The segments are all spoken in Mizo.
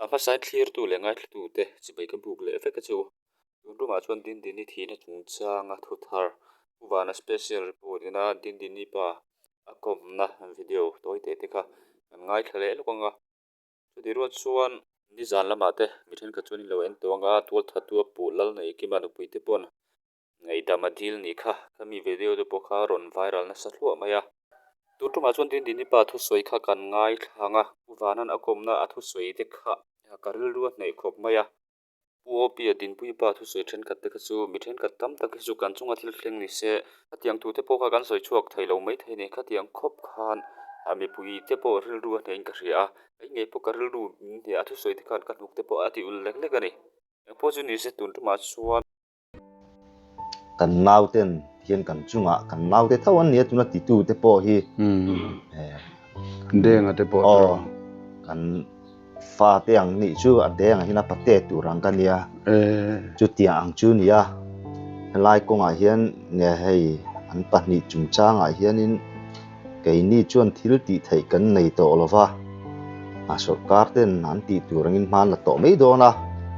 A hmasain thlirtu leh ngaithlatute chibai ka buk leh vek a che u. Tun tumah chuan Dindini thihna chungchanga thu thar Pu Vana Special Report ina Dindini pa a kawmna video tawi teh te kha kan ngaithla leh lawk ang a. Chutih rual chuan nizan lamah te mi thenkhat chuan in lo en tawh ang a, tualthattu a puh lal nei Kima nupui te pawn Ngaihdam a dil nih kha, khami video te pawh kha rawn viral nasa hluah mai a. Tun tumah chuan Dindini pa thusawi kha kan ngaithlang a, Pu Vanan a kawmna a thusawi te kha ka rilru a hnaih khawp mai a. Pu Opia Dinpuii pa thusawi thenkhat te kha chu mi thenkhat tam tak hi chu kan chunga thil thleng ni se, khatiang thu te pawh kha kan sawi chhuak thei lo mai thei ni. Khatiang khawp khan mipui te pawh rilru a hnaih in ka hria a, kei ngei pawh ka rilru min hne a thusawi te khan ka hnuk te pawh a ti ul lek lek a ni. Engpawh chu ni se tun tumah chuan. Kan nauten hian kan chungah kan naute tho an nia tuna titu te pawh hi Denga te pawh aw kan fa te ang nih chu a denga hian a pate tur ang ka nia chutiang ang chu nia helai kawngah hian nge hei an pahnih chungchangah hianin Keini chuan thil tih theih kan nei tawh lo va, a sawrkar ten an tih tur angin hma an la tawh mai dawn a,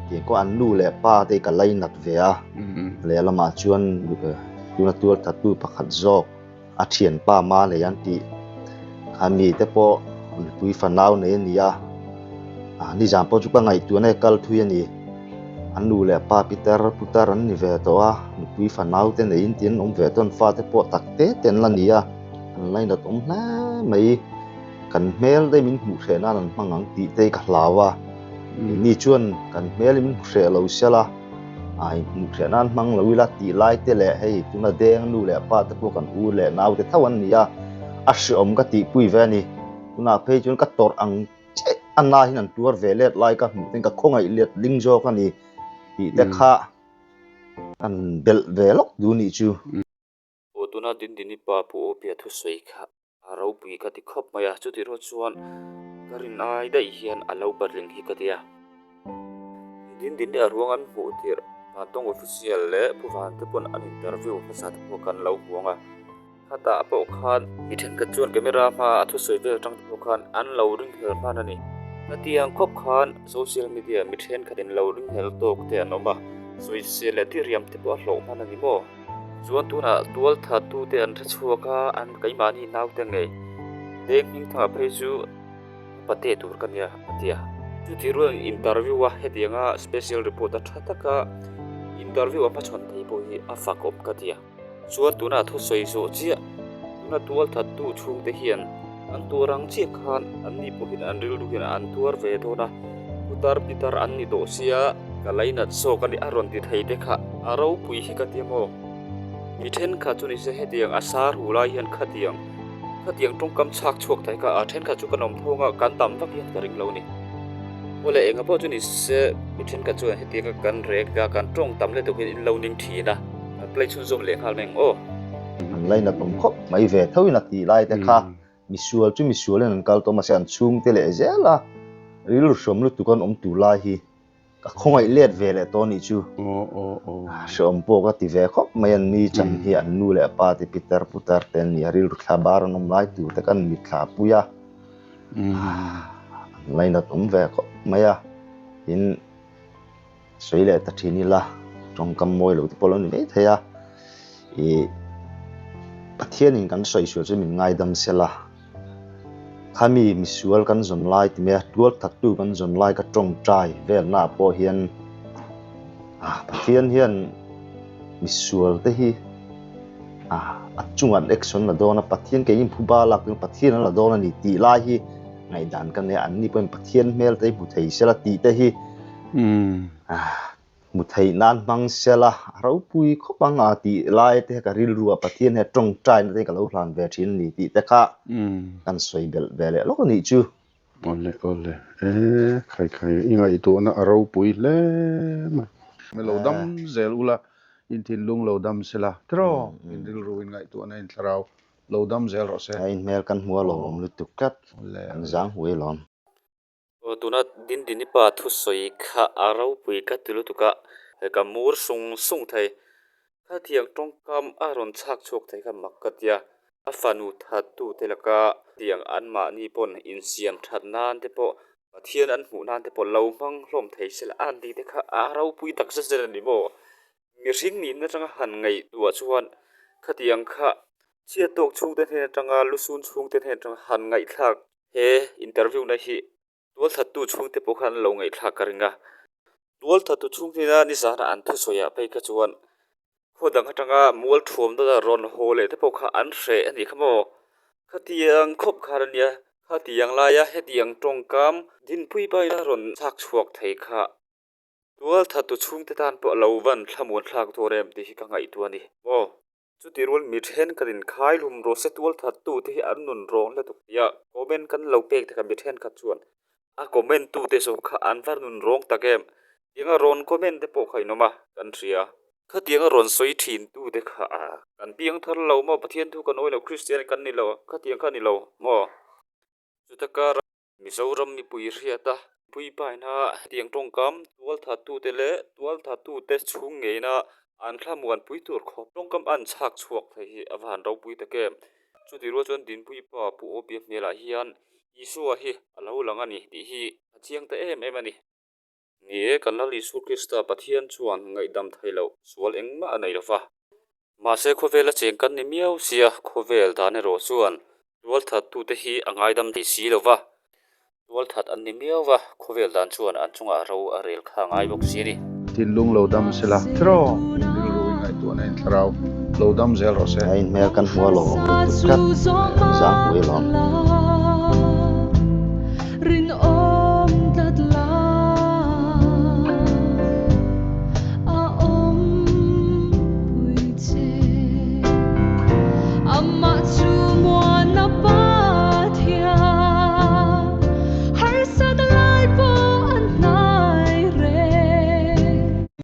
tiang kawng an nu leh pa te hi ka lainat ve a, lehlamah chuan tuna tual thattu pakhat zawk a thianpa ma nei an tih kha mi te pawh mipui fanau nei a ni a, nizan pawh chu ka ngaihtuahna hi kal thui a ni. An nu leh pa pitar putar an ni ve tawh a, nupui fanau te neiin tin an awm ve tawh a, an fate pawh tak te te an la ni a, an lainat awm hle mai. Kan hmel te min hmuh hreh nan an hmang ang tih te hi ka hlau a, keini chuan kan hmel hi min hmu hreh lo sela, a inhmuh hreh nan hmang lo ila tih lai te leh hei tuna deng nu leh pa te pawh kan u leh nau te tho an ni a, a hreawm ka tihpui ve a ni. Tunah phei chuan ka tawrh ang. Che a na hian an tuar ve let lai ka hmuh ten ka khawngaih let ling zawk a ni tih te kha an belh ve lawk duh nih chu. Aw tuna Dindini pa Pu Awpia thusawi kha a ropui ka ti khawp mai a, chutih rual chuan ka rin ai daih hian a lo patling hi ka ti a. Dindini a ruang an hmuh tirh Vantawng Official leh Pu Vante pawn an interview hmasa te pawh kan lo hmu ang a. Khatah pawh khan mi thenkhat chuan camera hmaa a thusawi vel atang te pawh khan an lo ringhel hman a ni. Hetiang khawp khan social media mi thenkhatin lo ringhel tawk te an awm a, sawisel leh tiriam te pawh a hlawh hman a ni maw? Chuan tunah tual thattu te an hre chhuak a, an keimahni naute ngei deng hming thangah phei chu a pate tur ka nia a ti a. Chutih rualin interview a hetianga special report a tha taka interview a hmachhawn thei pawh hi a fakawm ka ti a. Chuan tunah thusawi zawh chiah, tuna tual thattu chhungte hian an tuar ang chiah khan anni pawhin an rilru hian an tuar ve dawn a, putar pitar an ni tawh sia, ka lainat zawk a ni a rawn ti thei te kha a ropui hi ka ti maw? Mi thenkhat chu nise hetiang a sar hu lai hian khatiang khatiang tawngkam chhak chhuak thei kha a thenkhat chu kan awm thawng a, kan tam vak hian ka ring lo a ni. Awle enga pawh chu nise mi thenkhat chuan hetianga kan rek a, kan tawng tam let deuh hian in lo ning thin a. An play chhunzawm leh nghal mai ang aw. An lainat awm khawp mai ve tho in a tih lai te kha misual chu misual in an kal tawh mahse an chhungte leh zel a rilru hrawm lutuk an awm tur lai hi ka khawngaih let ve leh tawh anih chu hreawm pawh ka ti ve khawp mai an ni chan hi an nu leh pa te pitar putar te an ni a rilru thla bar an awm lai tur te kan mitthla pui a an lainat awm ve khawp mai a tin. Sawi leh ta thin ila, tawngkam mawi lo te pawh lo ni mai thei a, ih Pathianin kan sawi sual chu min ngaidam sela, khami misual kan zawn lai ti mai a, tual thattu kan zawn lai ka tawngtai velna ah pawh hian ah Pathian hian misual te hi ah a chungah an action la dawn a, Pathian keini phuba lak chu Pathian an la dawn a ni tih lai hi ngaihdan ka nei a, anni pawhin Pathian hmel te hi hmu thei sela tih te hi Hmu theih nan hmang sela a ropui khawp ang a tih lai te ka rilru ah Pathian hian tawngtaina te ka lo hlan ve thin a ni tih te kha kan sawi belh ve leh lawk a nih chu. Awle awle e khai khai i ngaihtuahna a ropui hle mai. Mi lo dam zel ula in thinlung lo dam sela tiraw in rilru in ngaihtuahna in thlarau lo dam zel rawh se. A inhmel kan hmu a lawmawm lutuk tlat an zang huai alawm. Aw tuna Dindini pa thusawi kha a ropui ka ti lutuk a, hei ka mur sung sung thei. Khatiang tawngkam a rawn chhak chhuak thei kha mak ka tia, a fanu thattu te laka tiang anmahni pawn insiam that nan te pawh. Pathian an hmuh nan te pawh lo hmang hlawm thei sela a han tih te kha a ropui tak zet zet a ni maw? Mihring nihna atanga han ngaihtuah chuan khatiang kha chhiat tawk chhungte hnen atanga lusun chhungte hnen atanga han ngaihthlak he interview na hi tualthattu chhungte pawh khan an lo ngaihthlak ka ring a. Tualthattu chhungte nizana an thusawiah phei kha chuan Khaw dang atanga mual thuam dawt a rawn haw leh te pawh kha an hreh a nih kha maw? Khatiang khawp khan a nia, khatiang laia hetiang tawngkam dinpui paina rawn chak chhuak thei kha tual thattu chhungte tan pawh a lo van thlamuan thlak dawn em tih hi ka ngaihtuah a ni maw? Chutih rual mi thenkhat in khai hlum rawh se tual thattu te hi an nun rawng lutuk tia comment kan lo pek te kha mi thenkhat chuan A comment tu te zawk kha an va nun rawng tak em? Tianga rawn comment te pawh kha in awm a, kan hria. Khatianga rawn sawi thin tu te kha a kan piang thar lo maw? Pathian thu kan awi lo, Kristian kan ni lo, khatiang kha a ni lo maw? Chuta kara Mizoram mipui hriata puipaina hetiang tawngkam tualthattu te leh tualthattu te chhung ngeina an thlamuanpui tur khawp tawngkam an chhak chhuak thei hi a va han ropui tak em? Chutih rual chuan Dinpuipa Pu Awpia hmelah hian Isua hi a lo lang a ni tih hi a chiang ta em em a ni. Ni e, kan Lal Isu Krista Pathian chuan ngaihdam thei loh sual engmah a nei lo va. Mahse khawvela cheng kan ni miau sia, khawvel dan erawh chuan tualthattute hi a ngaidam thei si lo va. Tualthat an ni miau va, khawvel dan chuan an chungah ro a rel kha ngai bawk si a ni. Thinlung lo dam sela tiraw, in rilru in ngaihtuahna in thlarau lo dam zel rawh se. A inhmel kan hmu alawm lutuk tlat, zang pui alawm.